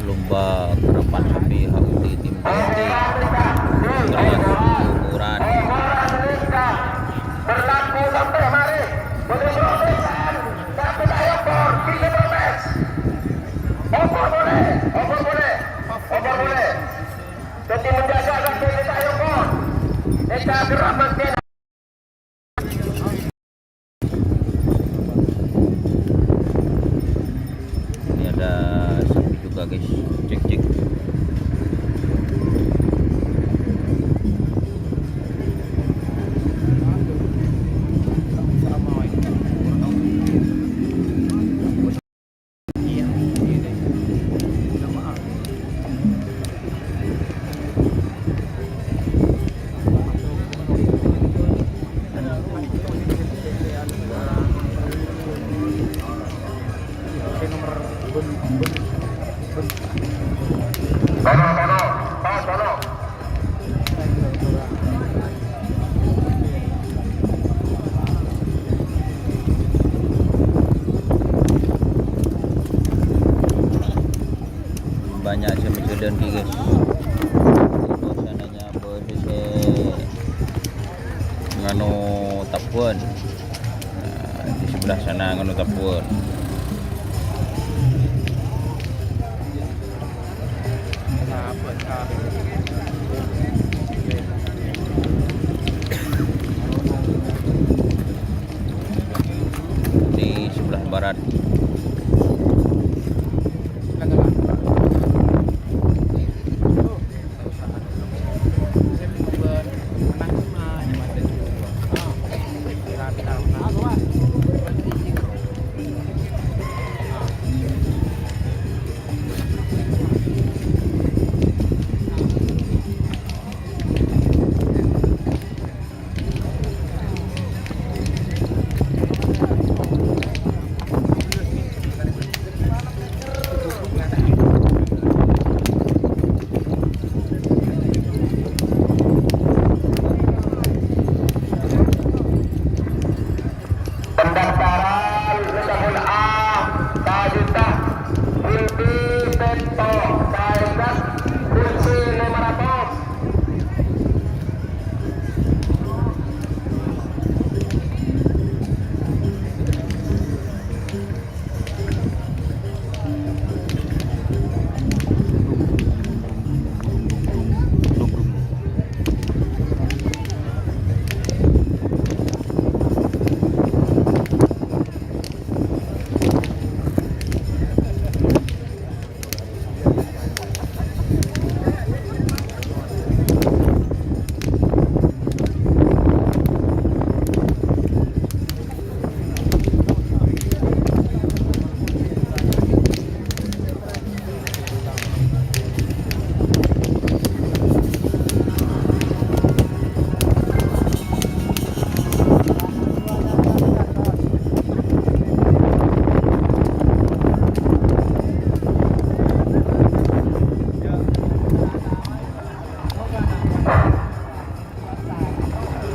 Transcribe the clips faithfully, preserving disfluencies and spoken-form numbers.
Lomba karapan sapi H U T tim T T. Termasuk ukuran. Berlaku sampai hari. Boleh protes. Tapi tak ayo por. Kita protes. Opor boleh. Opor boleh. Opor boleh. Jadi menjaga sampai kita ayo por. Kita keramat Ini ada sapi juga, guys. Cek, cek. Banyak sè majâlân ghi, guys. Suasananya bâdâ sè nganu tabbhuwân. Nah, di sebelah sana nganu tabbhuwân. Di sebelah barat. Pendaftaran nomor A, Tajuta, kursi Peto, Taekat, kursi lima ratus.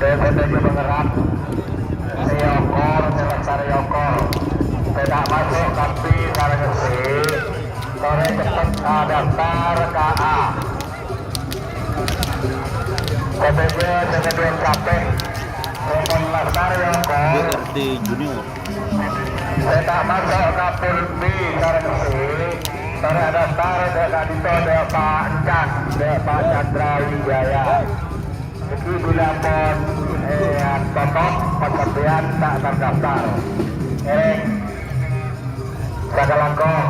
Desa Tanjung Pangeran, sè okor, sè lastar è okor. Sè ta' maso' kabbhi sareng sè, torè cepet adaftar ka A. Sadhâjâ sè ngadhep kapè, sè lastar è okor. B R T Junior. Sè ta' maso' ka pool B sareng sè, torè adaftar dâ' ka'dinto dâ' Pa' Encan, dâ' Pa' Chandra Wijaya. Nèka bilâ pon, eh, totop pasampèyan ta' tardaftar. Ngèrèng. Sakalangkong.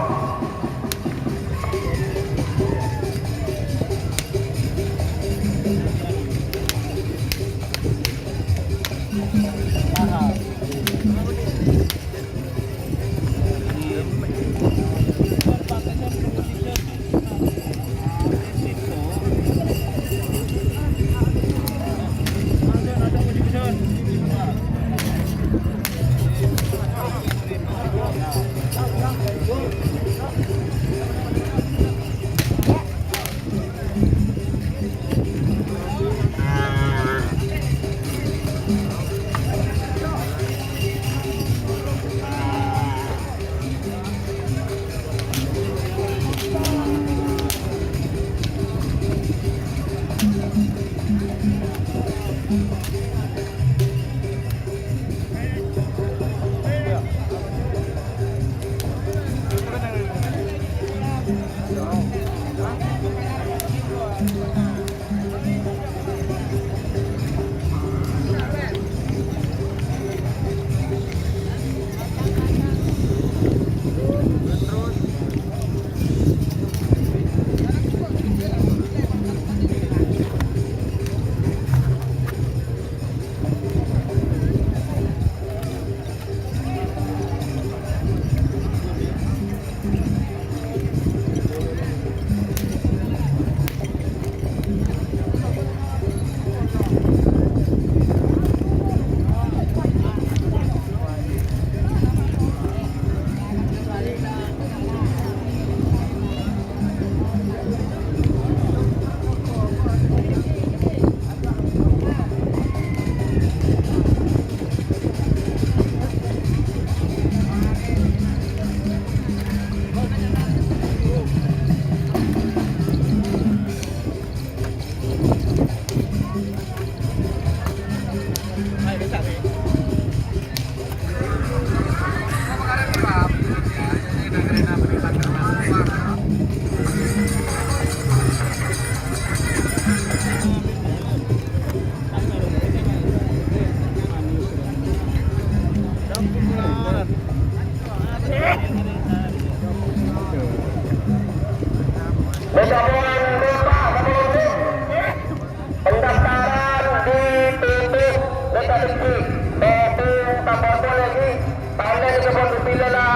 Pendaftaran ditutup. Mereka sedikit. Tepung tambah boleh di. Tanda di kebun dupilala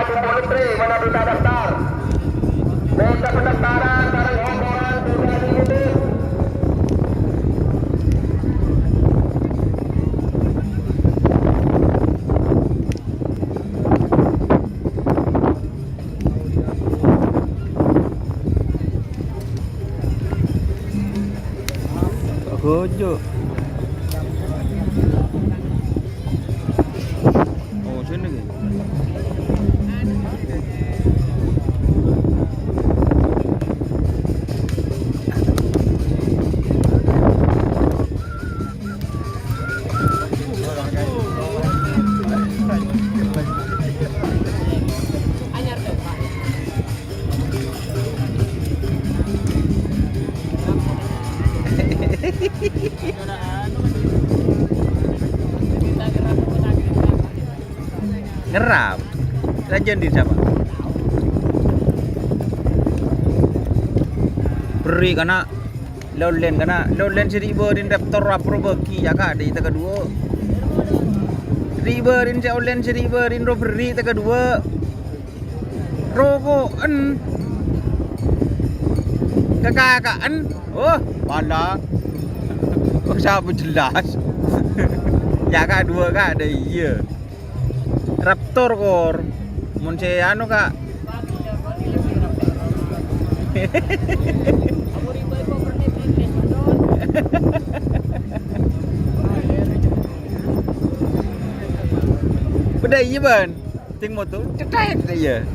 adu politre mana bisa daftar. Mereka pendaftaran karena rombongan sudah ditutup. Gojo. Oh, sini lagi. Ngerap. Lanjut di siapa? Beri kana. Lolen kana, lolen sè ribâ rin Raptor apropo bâgi ya, Kak, di teka dua. Ribâ rin sè olen sè ribâ rin ro berri' teka dua. Roko'en. Kakaka'en. Oh, pala. Oh, sapa jelas? Ya, Kak, dua, Kak, ada iya. Raptor, kor. Mon sè anu, Kak. Bâdâ iyâ, Bân. Ting moto, cetek iyâ.